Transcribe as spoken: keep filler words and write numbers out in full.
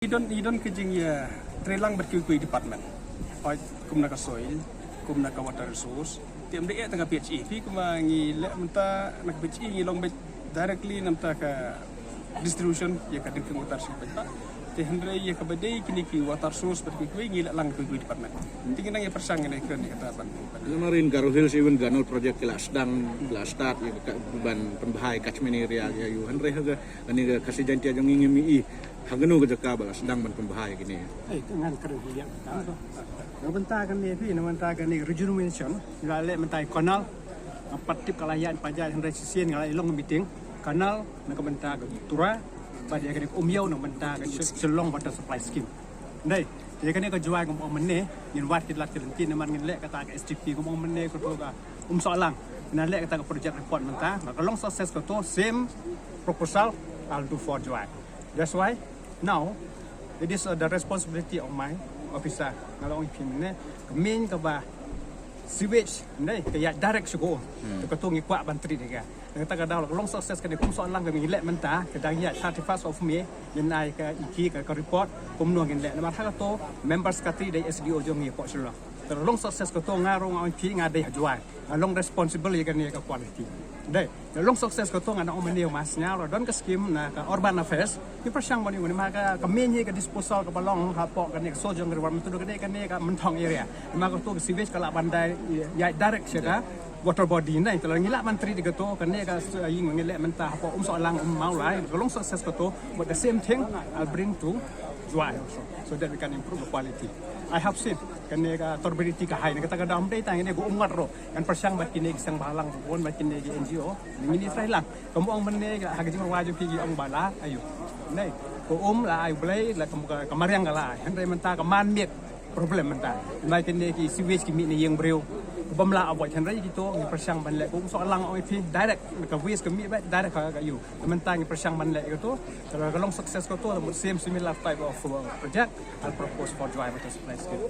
I don, i don ka jingïatreilang bad kiwei kiwei department. Hooid, kum na ka soil, kum na ka water resource. Te ym dei eh tang ka P H E. Phi kumba ngi leh mynta na ka P H E ngi long beit directly na bynta ka distribution ïa ka drinking water sha ki paidbah. Te hynrei ïa kaba dei kine ki water source bad kiwei kiwei ngi leh lang kiwei kiwei department. Te ngi nang ïa pyrshang ngi nang kren ïa kata ban. Lem marin Garo Hills even Ganol project ki la sdang, ki la start ïa ka ban pynbha ïa catchment area ïa u, hynrei ha ka kane ka Khasi Jaintia jong ngi ngim i ha kano ka jaka ba la sdang ban pynbha ïa kine. Eh, ka ngan kren hi ïa ka. Na bynta kane phi, na bynta kane rejuvenation, nga leh mynta ïa canal, nga pat tip ka la ïaid paja hynrei shisien nga la ïalong meeting, canal na ka bynta ka Tura, bad ïa kane ka Umïaw na ka bynta ka Shillong Water Supply Scheme. Ndei, ïa kane ka Jowai ngam ong mynne, ngin wad ki lad ki lynti namar ngin leh kata ka S T P ngam ong mynne kato ka Umsohlang. Ngin leh kata ka project report mynta, nga ka long success kato, same proposal, I'll do for Jowai. That's why now it is uh, the responsibility of my officer. Nga la ong ïa phi mynne, ka main kaba sewage, ndei, ka ïaid direct sha ka um. Te kato ngi kwah ban treat ïa ka. Kata ka daw la ka long success kane ka Umsohlang kaba ngi leh mynta, ka dang ïaid thirty-first of May, ngin ai ka iki ka, ka report kumno ngin leh. Namar ha kato member secretary dei S D O jong ngi hapoh Shillong. Te la long success kato nga ruh nga ong ïa phi nga dei ha Jowai. Nga long responsible ïa kane ka quality. Dei, la long success kato nga nang ong mynne ma sñiaw la don ka scheme na ka Urban Affairs. Ngi pyrshang ban ïa u namar ka, ka main hi ka disposal kaba long hapoh kane ka Sojong River mynta ka dei kane ka Mynthong area. Namar kato ka sewage ka lah ban dai ïaid direct sha ka water body, ne. Te lada ngi lah ban treat ïa kato, kane ka s-, ïing ngi leh mynta hapoh Umsohlang, Ummawlai, ka long success kato, but the same thing I'll bring to Jowai also, so that we can improve the quality. I have seen kane ka turbidity ka high, na kata ka daw ym dei tang kine ka um ngat ruh. Ngan pyrshang bad kine ki seng bhalang, bun bad kine ki N G O, ngin ïa trai lang. Kam ong mynne ka ha ka jingrwai jong phi ki ong ba la aïu, ne, ka um la ai Blei, la ka, ka mariang ka la ai. Hynrei mynta ka man miet problem mynta. Hynrei kine ki sewage ki mih na ïing briew, ka bym lah avoid. Hynrei kito ngi pyrshang ban leh ka Umsohlang ong ïa phi direct, ka waste ka mih beit direct ha ka ïu. Mynta ngi pyrshang ban leh kato, ka long success kato, the same similar type of uh, project I'll propose for Jowai Water Supply Scheme.